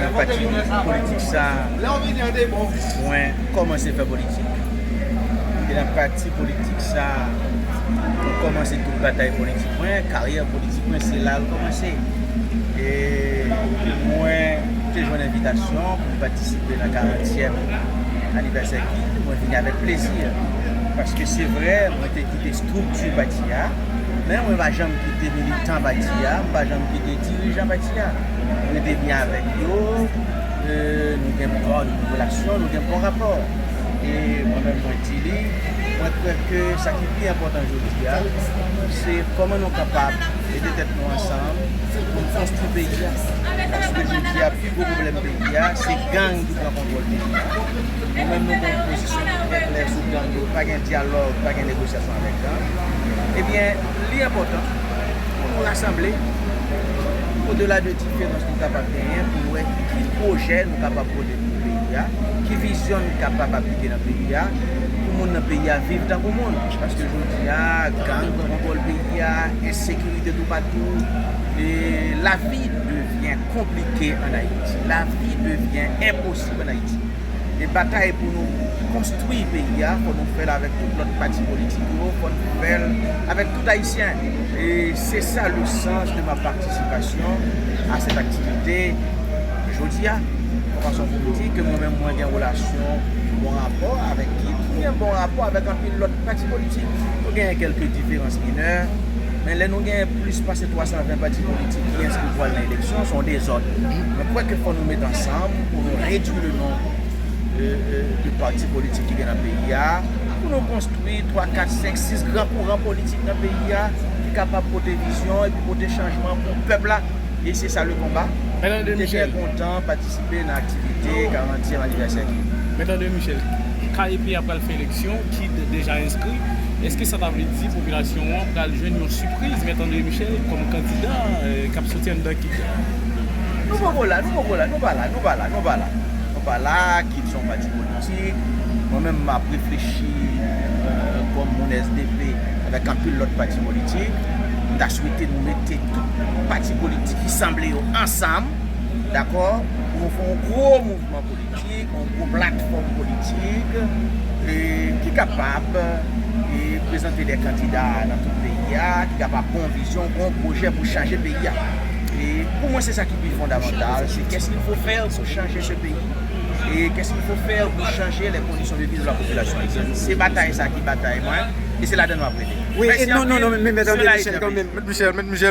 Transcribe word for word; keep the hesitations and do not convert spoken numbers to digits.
Nan pati politik sa, mwen kòmanse fè politik. E nan pati politik sa, mwen kòmanse tout batay politik mwen, karyè politik mwen, se la l kòmanse. E mwen te jwenn envitasyon pou m patisipe nan karantyèm anivèsè KID, mwen vini avèk plezi. Paske se vre, mwen te kite estrikti pati a, men mwen pa janm kite militan pati a, m pa janm kite dirijan pati a. Mwen te vini avèk yo, e, nou gen bon, nou gen relasyon, nou gen bon rapò. E mwen menm, mwen di li, mwen kwè ke sa ki pi enpòtan jodi a, se kòman nou kapab mete tèt nou ansanm pou n konstwi peyi a. Paske jodi a, pi gwo pwoblèm peyi a, se gang ki pran kontwòl peyi a. Nou menm, nou gen yon pozisyon ki trè klè sou gang yo. Pa gen dyalòg, pa gen negosyasyon avèk gang. Ebyen, li enpòtan pou nou rasanble, odela de diferans nou kapab genyen, pou nou wè ki pwojè nou kapab pote pou peyi a, ki vizyon nou kapab aplike nan peyi a, pou moun nan peyi a viv tankou moun. Paske jodi a, gang pran kontwòl peyi a, ensekirite toupatou, e lavi devyen konplike ann Ayiti. Lavi devyen enposib ann Ayiti. E batay pou nou konstwi peyi a, fò nou fè l avèk tout lòt pati politik yo, fò nou fè l avèk tout Ayisyen. E se sa le sens de ma participation à cette activité jodi a. Yon fason pou m di ke mwen menm, mwen gen relasyon, bon rapò avèk KID, mwen gen bon rapò avèk anpil lòt pati politik. Nou genyen kèlke diferans minè, men lè nou genyen plis pase twa san ven pati politik ki enskri pou al nan eleksyon, se yon dezòd. Mwen kwè ke fò nou met ansanm pou nou redui le non, e, e, de pati politik ki gen nan peyi a, pou nou konstwi twa, kat, senk, sis gran kouran politik nan peyi a ki kapab pote vizyon epi pote chanjman pou pèp la. E se sa le konba. Mèt André Michel. M te byen kontan patisipe nan aktivite karantyèm anivèsè KID. Mèt André Michel, K E P a pral fè eleksyon, KID deja enskri. Èske sa ta vle di popilasyon an pral jwenn yon sipriz Mèt André Michel kòm kandida, e, k ap soti anndan KID? Nou poko la, nou poko la, nou pa la, nou pa la, nou pa la. Nou pa la, KID se yon pati politik. Mwen menm, m ap reflechi, e, kòm moun S D P avèk anpil lòt pati politik. M ta swete nou mete tout pati politik ki sanble yo ansanm, dakò, pou nou fè yon gwo mouvman politik, yon gwo platfòm politik, e, ki kapab, e, prezante de kandida nan tout peyi a, ki kapab gen yon vizyon, gen yon pwojè pou chanje peyi a. E pou mwen, se sa ki pi fondamantal, se qu'est-ce qu'il faut faire pour changer ce pays? Et qu'est-ce qu'il faut faire pour changer les conditions de vie de la population haïtienne? Se batay sa ki batay mwen, e se ladan n m ap rete. Wi, e non, non, non, men, men, men, Michel, kanmenm, men, Michel, men, Michel.